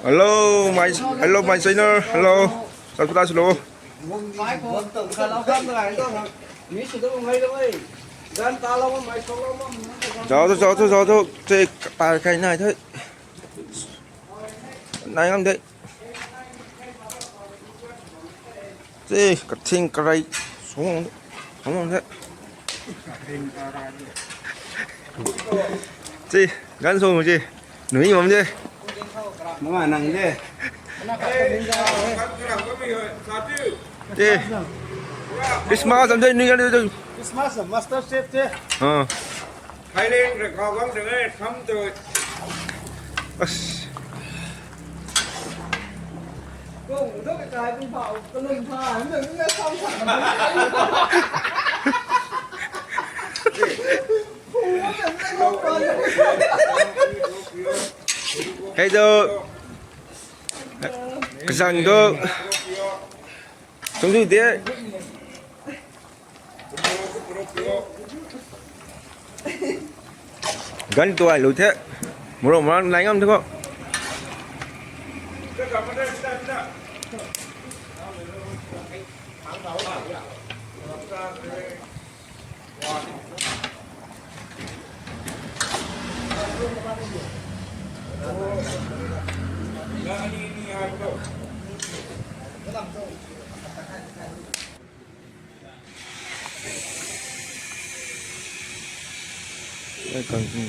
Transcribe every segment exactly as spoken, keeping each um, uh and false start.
Hello, my, hello, my channel. Hello. Subscribe sw lo. Zauc thu, zauc thu, zauc thu. Tei, pa kai nai the. Nai ngam de. Tei, kathing karai. Sung, sung de. Tei, gan sung tei. Nui ngam de. Manga nang de. Tei. Christmas am de, nui ngam de. Christmas am, Master Chef te. Ah. Thailand rui khou guang tang e, tham tu. As. Hei tu. Kazang tu. Sung tu de. Gan tuai lu the. Moro moro nai ngam the ko.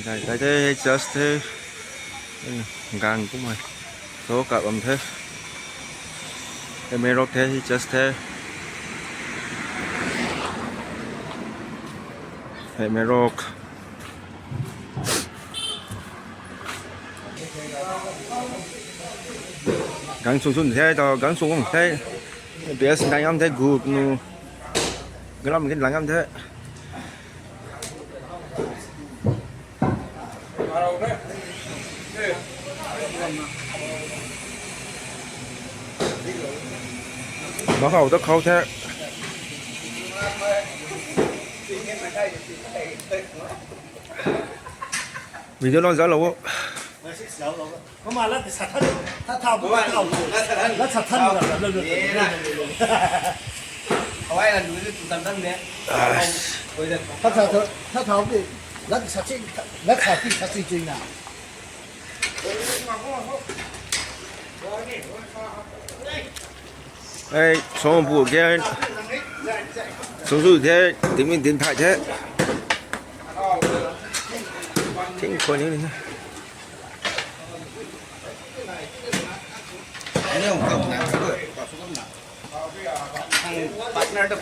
Gang the, gang kumei. So kap bam the. Hei merok the, hei church the. Hei merok. Gang sung sung the, ta gang sung the. Best nai ngam the, gu nu. Galam kin lang ngam the. Mahau ta khou the. Video lon zauc lo. Kumna lat sa than, tha thau, tha thau, lat sa than, lat sa than, lat sa than. Ai. Tha thau, tha thau di, lat sa chi, lat sa chi, sa chi chi na. Ei, song bu again. Song zu the, din min din thai the. Ting khou ni na. Partner tu.